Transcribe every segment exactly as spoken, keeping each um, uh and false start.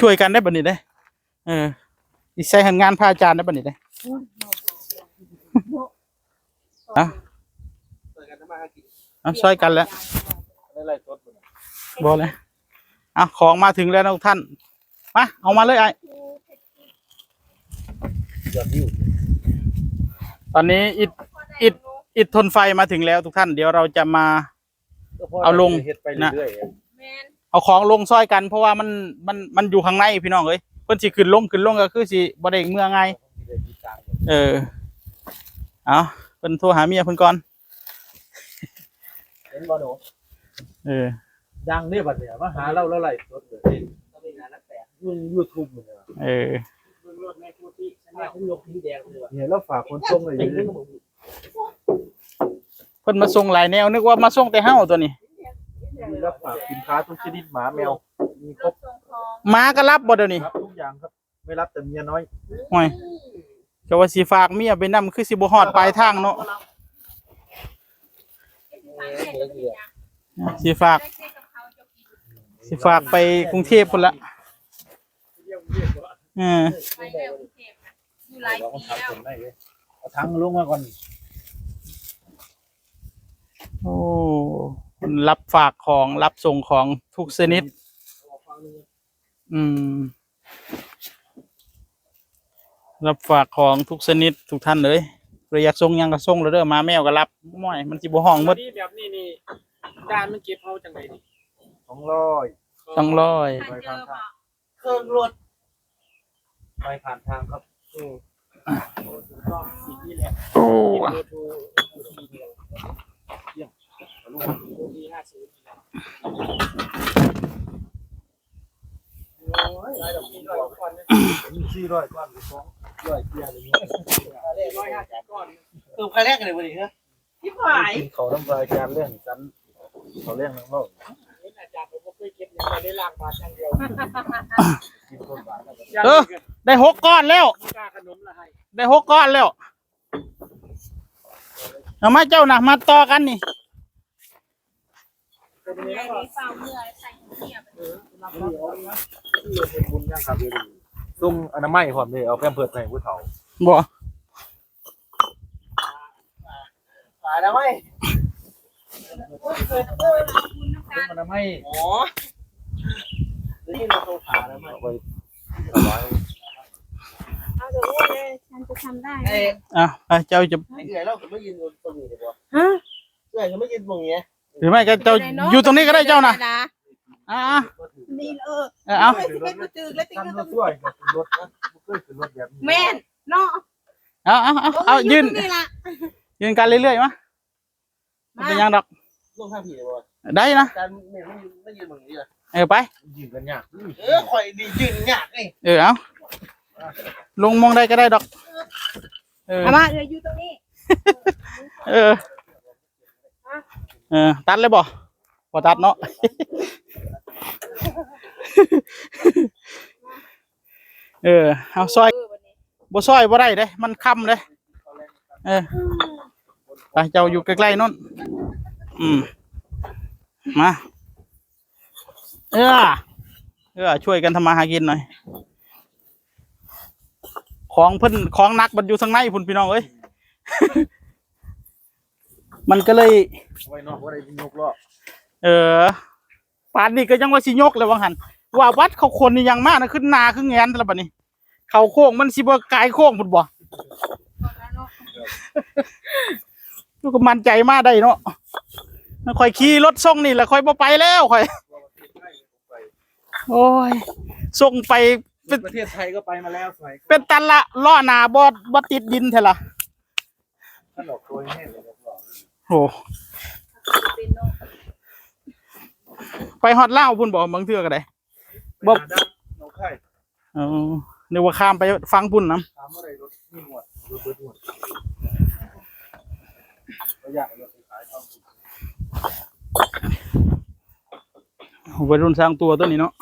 ช่วยกันได้บัดนี้เด้ เออ อีใส่หันงานพระอาจารย์ได้บัดนี้เด้ อ่ะ เอาช่วยกันแล้ว บ่เลย อ่ะ ของมาถึงแล้วนะทุกท่าน มา เอามาเลยไอ้ ตอนนี้อิฐ อิฐ อิฐทนไฟมาถึงแล้วทุกท่าน เดี๋ยวเราจะมา เอาลง เฮ็ดไปเรื่อยๆ เอาของลงซอยกัน เพราะว่ามัน มัน มันอยู่ข้างในพี่น้องเอ้ย เพิ่นสิขึ้นลง ขึ้นลงก็คือสิบ่ได้เมือง่าย เออ เอา เพิ่นโทรหาเมียเพิ่นก่อน เห็นบ่หนู เออ ดังเด้บัดเนี่ย มาหาเราแล้วไลฟ์สดเลย YouTube เนี่ย เออ เนี่ยเราฝากคนส่งเลย เพิ่นมาส่งหลายแนว นึกว่ามาส่งแต่เฮาตัวนี้ มีรับฝากสินค้าทุกชนิด หมาแมว มีครบ หมาก็รับบ่เดี๋ยวนี้ รับทุกอย่างครับ ไม่รับแต่เมียน้อย ห่วย ก็ว่าสิฝากเมียไปนำ คือสิบ่ฮอดปลายทางเนาะ สิฝาก สิฝากไปกรุงเทพฯพุ้นละ เออ ไปแล้วกรุงเทพฯ อยู่หลายปีแล้ว เอาถังลงมาก่อน โอ้ รับฝากของ รับส่งของทุกชนิด อืม รับฝากของทุกชนิดทุกท่านเลย เพิ่นอยากส่งหยังก็ส่งเลยเด้อ หมาแมวก็รับ ม่วย มันสิบ่ฮ้องหมด แบบนี้นี่ ด่านมันเก็บเฮาจังได๋นี่ สองร้อย สองร้อย เครื่องรถ ไปผ่านทางครับ อืม โอ้ ถูกต้อง สิ่งนี้แหละ โอ้ เบอร์โทร เยี่ยม ลูกค้า สี่ห้าศูนย์ โอ้ย หลายดอก สี่ร้อยกว่าก้อนนะ สี่ร้อยก้อน สองร้อยเกียร์เลยเนี่ย สี่ร้อยห้าสิบก้อน เติมค่าแรงกันเลยวันนี้เหรอ ชิบหาย กินเขาวน้ำลายจานเรื่องกัน เขาเรื่องน้ำเล่า เห็นอาจารย์ผมก็เคยเก็บเงินไปได้ล้างบาทอย่างเดียว กินคนบาทแล้วก็ เออ ได้หกก้อนแล้ว ค่าขนมละให้ ได้หกก้อนแล้ว เอามาเจ้านะ มาต่อกันนี่ เป็นไง ใหญ่ในฝ่ามือใส่เกียร์ เออ รับ รับ รับ เป็นบุญยังครับ เดี๋ยวนี้ ส่งอนามัยพร้อมเลย เอาแพมเพิร์สให้ผู้เฒ่า บ่ อนามัย ส่งอนามัย อ๋อ นี่เราต้องหาอนามัย เอาไว้ถวาย เอาเดี๋ยวโอ้ย ฉันจะทำได้ไหม เอ๊ะ อ่ะ ไป เจ้าจะ ไอ้เอื่อยเราก็ไม่ยืนตรงนี้ดีกว่า ฮะ เอื่อยก็ไม่ยืนตรงนี้ หรือไม่ก็เจ้า ไม่เป็นไรเนาะ อยู่ตรงนี้ก็ได้เจ้านะ ไม่เป็นไรนะ อ่า นี่เออ เออ เอา ไม่สิเป็นผู้ถือแล้วติด ขั้น อยู่ตรงนี้ รถช่วยกับรถนะ บ่เคยขึ้นรถแบบนี้ แม่นเนาะ เอา เอา เอา เอา โอ้ย ยืน อยู่ตรงนี้ล่ะ ยืนกันเรื่อยๆ มา มา เป็นยังดอก ลงทางผีเลยบ่ ได้นะ การเนี่ยไม่ยืน ไม่ยืนแบบนี้เลย เออ ไป ยืนกันยาก เออ ข่อยนี่ยืนยากไง เออ เอา ลงมองใดก็ได้ดอก เออ เอามา เดี๋ยวอยู่ตรงนี้ เออ เออ ตัดเลยบ่ บ่ตัดเนาะ เออ เอาซอย เออ วันนี้ บ่ซอยบ่ได้เด้ มันค่ำเด้ เออ ไป เจ้าอยู่ใกล้ๆ นั่น อืม มา เออ เออ ช่วยกันทำมาหากินหน่อย ของเพิ่น ของหนักมันอยู่ทางในพุ้นพี่น้องเอ้ย มันก็เลย เอาไว้นอกบ่ได้ยกล้อ เออ ปานนี้ก็ยังว่าสิยกเลยว่าหั่น ว่าวัดเขาคนนี่ยังมานะ ขึ้นหน้าขึ้นแงนแต่ละบัดนี้ เขาโค้งมันสิบ่กายโค้งพุ้นบ่ ลูกก็มั่นใจมาได้เนาะ ข่อยขี่รถส่งนี่แหละ ข่อยบ่ไปแล้ว ข่อย โอ้ย ส่งไป เป็น ประเทศไทยก็ไปมาแล้ว สมัยก่อน เป็นตันละ ล้อหน้าบ่ บ่ติดดินแท้ละ ขนมตัวแห้งเลยครับ โห ไปฮอดลาวพุ้นบ่ บางเทื่อก็ได้ บ่ ไปหาด้านหนองคาย อ๋อ นึกว่าข้ามไปฝั่งพุ้นนะ ถามว่าอะไร รถมีหมวด รถเบิดหมวด ก็อยากให้รถไปขายฝั่งพุ้น วัยรุ่นสร้างตัวตัวนี้เนาะ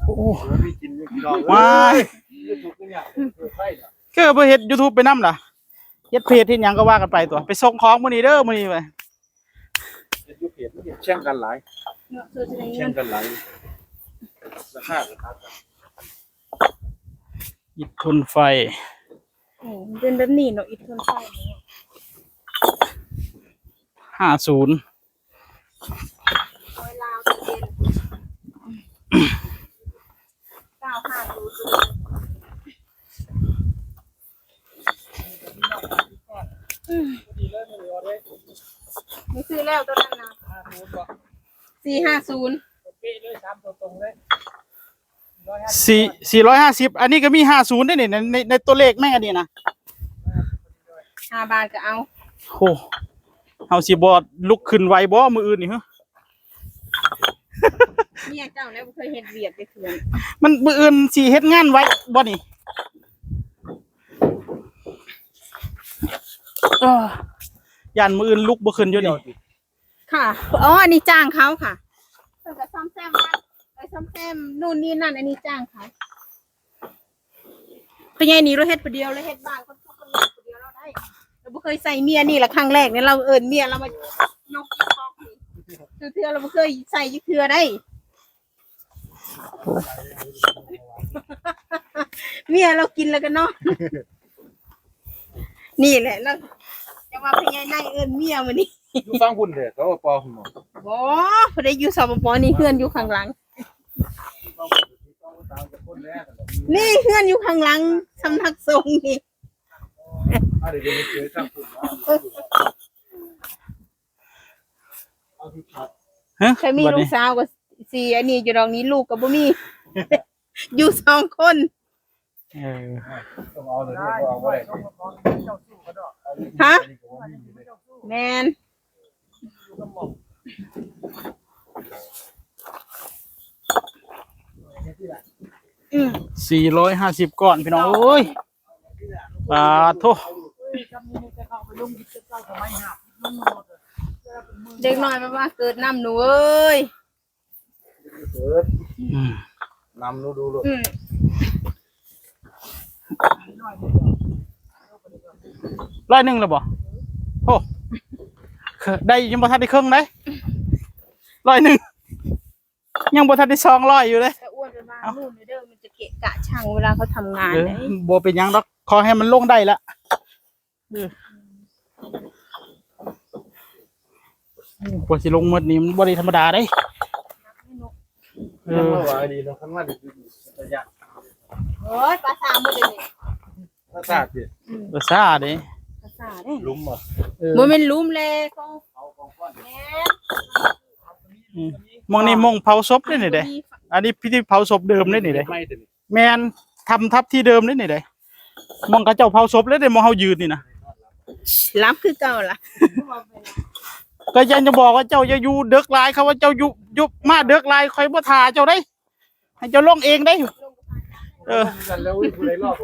โอ้ เดี๋ยวมีกินอยู่พี่น้อง ว้าย เอ้ย YouTube ก็อยากเปิดไฟเหรอ คือบ่เฮ็ด YouTube ไปนำล่ะ เฮ็ดเพจเฮ็ดหยังก็ว่ากันไปตัว ไปส่งของมื้อนี้เด้อ มื้อนี้ไป เฮ็ดอยู่เพจ แข่งกันหลาย เนาะ เธอจะได้เงิน แข่งกันหลาย ราคาก็ตัดกัน อิฐทนไฟ โอ้ มันเป็นแบบนี้เนาะ อิฐทนไฟเนี่ย ห้าศูนย์ ร้อยลาวเต็ม เก้าห้าศูนย์ อืม ไม่ซื้อแล้วตัวนั้นนะ สี่ห้าศูนย์ เป๊ะเลย สามตัวตรงเลย สี่ สี่ร้อยห้าสิบ อันนี้ก็มีห้าศูนย์ด้วยนี่ ใน ใน ในตัวเลขแม่งอันนี้นะ ห้าบาทก็เอา โอ้ เฮาสิบ่ลุกขึ้นไหวบ่มื้ออื่นนี่ ฮะ เมียเจ้าแล้วบ่เคยเฮ็ดเวียกจักเทื่อ มันมื้ออื่นสิเฮ็ดงานไหวบ่นี่ เอ้อ ย่านมื้ออื่นลุกบ่ขึ้นอยู่นี่ ค่ะ อ๋อ อันนี้จ้างเขาค่ะ เพิ่นก็ซ่อมแซมบ้าน ไปซ่อมแซมนู่นนี่นั่น อันนี้จ้างเขา พ่อใหญ่นี่เราเฮ็ดผู้เดียว เราเฮ็ดบ้านคนทุกคนเฮ็ดผู้เดียวเราได้ เราบ่เคยใส่เมีย นี่ละครั้งแรกเนี่ย เราเอิ้นเมียเรามายกอีกของนี่ คือเทื่อเราบ่เคยใส่จักเทื่อได้ เมียเรากินแล้วก็นอน นี่แหละ แล้วจะว่าพ่อใหญ่นายเอิ้นเมียมื้อนี้ อยู่ฟังพุ่นเด้อ เขาว่าปอพุ่นบ่ บ่ บ่ได้อยู่ สปป นี่เฮือนอยู่ข้างหลัง นี่เฮือนอยู่ข้างหลัง สำนักสงฆ์นี่ อ่ะ เดี๋ยวเดี๋ยวเจอครับผม ฮะ เคยมี บัดนี้ ลูกสาวก็สิอันนี้อยู่ดอกนี้ ลูกก็บ่มี อยู่สองคน เออ ต้องเอาเลย เอาบ่ได้ ฮะ แม่น อืม สี่ร้อยห้าสิบก้อน พี่น้องเอ้ย ปาโธ่ เด็กน้อยมันว่าเกิดนำหนูเอ้ย เกิด อืม นำหนูดูลูก อืม ร้อยหนึ่งแล้วบ่ โอ้ ได้ ยังบ่ทันได้ครึ่งเลย ร้อยหนึ่ง ยังบ่ทันได้สองร้อยอยู่เลย แต่อ้วนไปวาง เอ้า นู่นเลยเด้อ มันจะเกะกะช่างเวลาเขาทำงาน เออ เลย บ่เป็นหยังดอก ขอให้มันลงได้ละ เออ กว่าสิลงหมดนี่มันบ่ได้ธรรมดาเด้ เออ ยังบ่ว่าดีเนาะ คันว่าดีๆ เป็นตาย่าน โอ้ย ปลาสามมื้อเดียวนี่ ปลาสาดดิ อืม ปลาสาดเด้ ปลาสาดเด้ หลุมบ่ เออ บ่แม่นหลุมแล ของ เผากองฟอน แม่น อืม หม่องนี้หม่องเผาศพเด้นี่เด้ อันนี้พิธีเผาศพเดิมเด้นี่เด้ ไม่เด้นี่ แม่น ทำทับที่เดิมเด้นี่เด้ หม่องเขาเจ้าเผาศพเลยเด้ หม่องเฮายืนนี่นะ หลับคือเก่าล่ะ ก็ยังจะบอกว่าเจ้าอย่าอยู่เดิกหลาย เขาว่าเจ้าอยู่ อยู่มาเดิกหลาย ข่อยบ่ถ่าเจ้าได้ ให้เจ้าลงเองได้ เออ กันแล้วผู้ใดรอด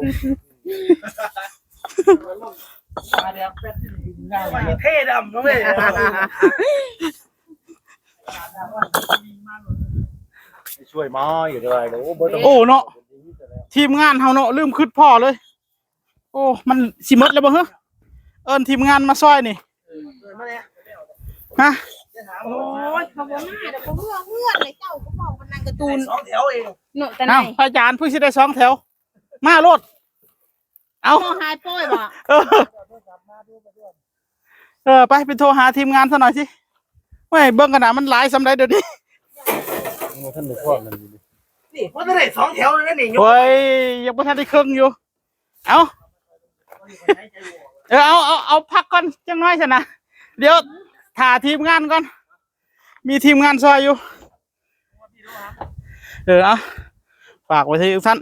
มาแดงแป๊ดที่งาม เท่ดำนะเว้ย ไปช่วยมาอยู่ได้เลย โอ้ บ่ต้อง โอ้ เนาะ ทีมงานเฮาเนาะ ลืมคิดพ้อเลย โอ้ มันสิหมดแล้วบ่เหรอ เอิ้นทีมงานมาซอยนี่ เออ มาแล้ว ฮะ โอ้ย เขาบ่มาเด้อ เขาเมื่อเฮือนเลย เจ้าก็บอกว่านั่งการ์ตูน สองแถวเอง เนาะ แต่ไหน เอ้า พระอาจารย์เพิ่งสิได้สองแถว มาโลด เอา โทรหาป้อยบ่ เออ เออ ไป ไปโทรหาทีมงานซะหน่อยสิ ไม่ เบิ่งกันนะ มันหลายส่ำใดเดี๋ยวนี้ โอ้ ท่านหลวงพ่อมันอยู่นี่ นี่ ว่าจะได้สองแถวเลยนะนี่ โอ้ย ยังบ่ทันได้ครึ่งอยู่ เอา เออ เอา เอา เอาพักก่อนจังน้อยซะนะ เดี๋ยวถ่าทีมงานก่อน มีทีมงานซอยอยู่ เออ เอา ฝากไว้ที่ทุกท่าน